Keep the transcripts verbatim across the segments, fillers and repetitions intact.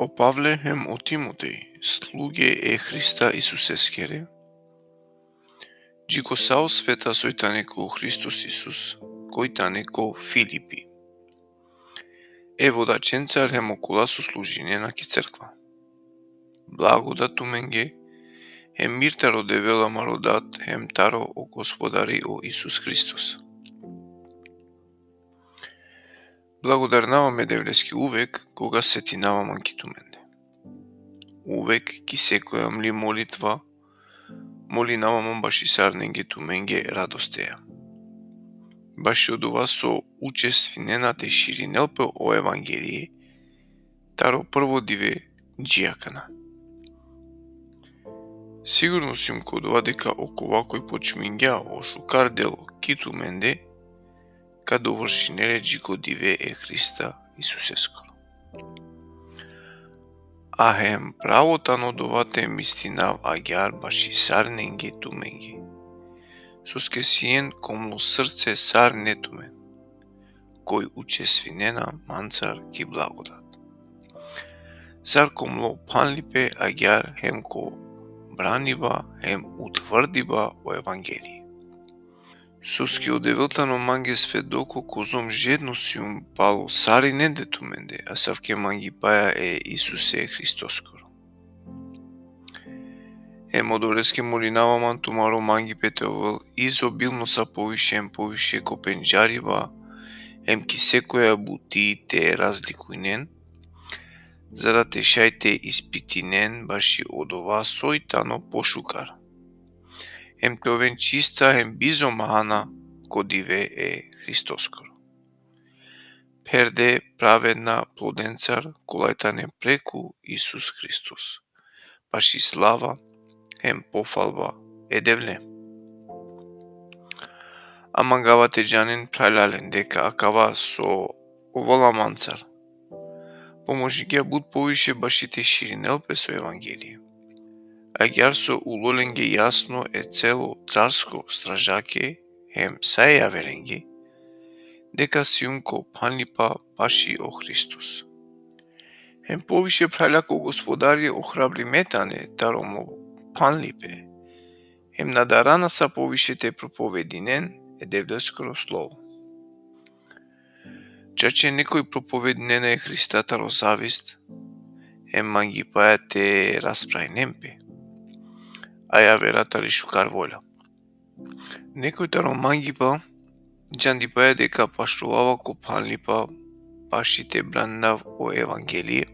O Pavle hem o Timotej, sluge e Hrista Isuseskere, dži ko sa o sveta soj tane ko Hristos Isus, koj tane ko Filipi. E vodačencar hem okola so služinena ki crkva. Blagodat tumenge, hem mir taro Devel amaro Dad, hem taro o Gospodari o Isus Hristos. Blagodarnava me Devleski uvek, koga setinava man ki tumende. Uvek ki sekoja mli molitva, molinava man baši sarinenge tumenge radosteja. Baši odova so učestvinena te širinel pe o evangelie, taro prvo dive dži akana. Sigurno sijum ko odova deka okova koj počmingja o šukar delo ki tumende, ka dovršinel le dži ko dive e Hrista Isuseskoro. A hem pravo tano odova te mistinav agjaar baši sarinenge tumenge. Soske sien ko mlo srce sarine tumen, koj učestvinena mancar ki blagodat. Sar ko mlo phanlipe agjaar hem ko braniba hem utvrdiba o evangelie. Soske o Devel tano mange svedoko kozom žedno sijum palo sarinende tumende, asavke mangipaja e Isuse Hristoskoro. Hem odoleske molinava man tumaro mangipe te ovel izobilno sa poviše hem poviše ko pendžariba, hem ki sekoja buti te razlikujnen, za da te šaj te ispitinen baši odova soj tano pošukar. Hem te oven čista hem bizo mahana ko dive e Hristoskoro. Pherde pravedna plodencar, kolaj tane preku Isus Hristos, baši slava hem pofalba e Devle. A mangava te džanen, phralalen, deka akava so ovola mancar pomožingja but poviše baši te širinel pe so evangelie. Agjaar so ulo lenge jasno e celo carsko stražake hem sa e javerenge, deka sijum ko phanlipa baši o Hristos. Hem poviše phralja ko Gospodari ohrabrime tane taro mo phanlipe, hem nadarana sa poviše te propovedinen e Devleskoro slovo. Čače nekoj propovedinena e Hrista taro zavist, hem mangipaja te raspravinen pe, a javera tari šukar volja. Nekoj taro mangipa džandipaja deka pašovava ko phanlipa baši te braninav o evangelie,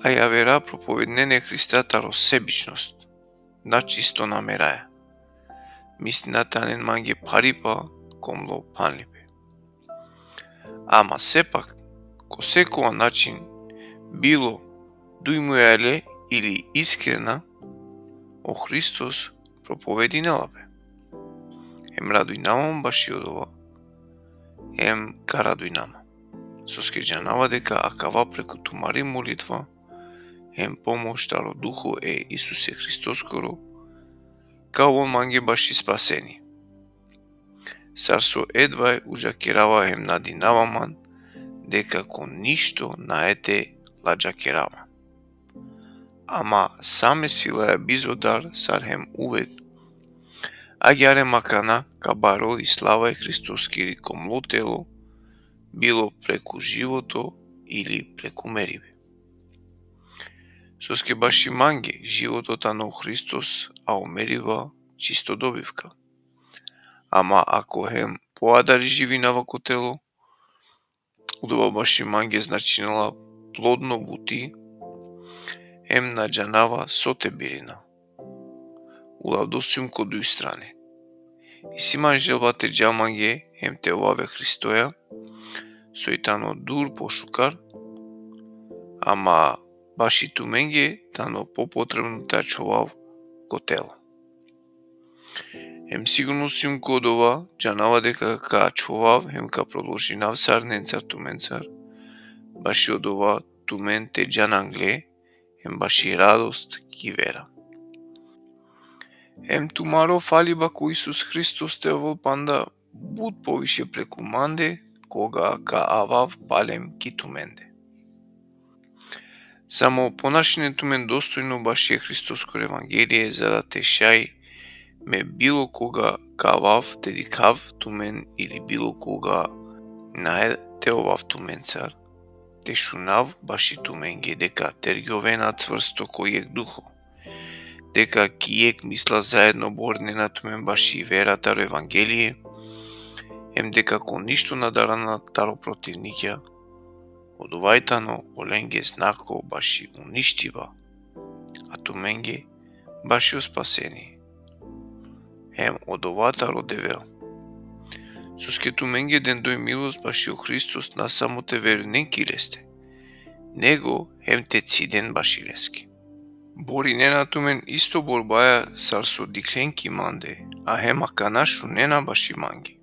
a javera propovedinena e Hrista taro sebičnost, na čisto nameraja. Mislina te anen mange pharipa ko mlo phanlipe. Ama sepak, ko sekova način, bilo dujmujale ili iskrena, o Hristos propovedinela pe. Hem radujnava man baši odova, hem ka radujnava man. Soske džanava deka akava preku tumari molitva, hem pomoš taro Duho e Isuse Hristoskoro, ka ovel mange baši spasenie. Sar so edvaj udžakerava hem nadinava man, deka ko ništo nae te ladžakerav man. Ama sa me silaja bizo dar, sar hem uvek, agjaar hem akana ka barol i slava e Hristoskiri ko mlo telo, bilo preku životo ili preku meribe. Soske baši mange životo tano Hristos, a o meriba čisto dobivka. Ama ako hem poadari živinava ko telo, odova baši mange značinela plodno buti, hem na džanava so te birina. Ulavdo sijum ko duj strane. Isi man želba te dža mange hem te ovav e Hristoja, soj tano dur pošukar, ama baši tumenge tano popotrebno te ačhovav ko telo. Hem sigurno sijum ko odova, džanava deka ka ačhovav hem ka prodolžinav sarinencar tumencar, baši odova tumen te džan angle, hem baši radost ki vera. Hem tumaro faliba ko Isus Hristos te ovel panda but poviše preku mande, koga ka avav palem ki tumende. Samo ponašinen tumen dostojno baši e Hristoskoro evangelie, za da te šaj me bilo koga ka avav te dikhav tumen ili bilo koga nae te ovav tumencar, te šunav baši tumenge deka tergjovena cvrsto ko jekh duho, deka ki jekh misla zaedno borinena tumen baši vera taro evangelie, em deka ko ništo na darana taro protivnikja, odova i tano olenge znako baši uništiba, a tumenge baši o spasenie. Em odova taro Devel. Soske tumenge dendoj milost baši o Hristos na samo te verujnen ki leste, nego hem te ciden baši leske. Borinena tumen isto borbaja sar so dikhlen ki mande, a hem akana šunena baši mange.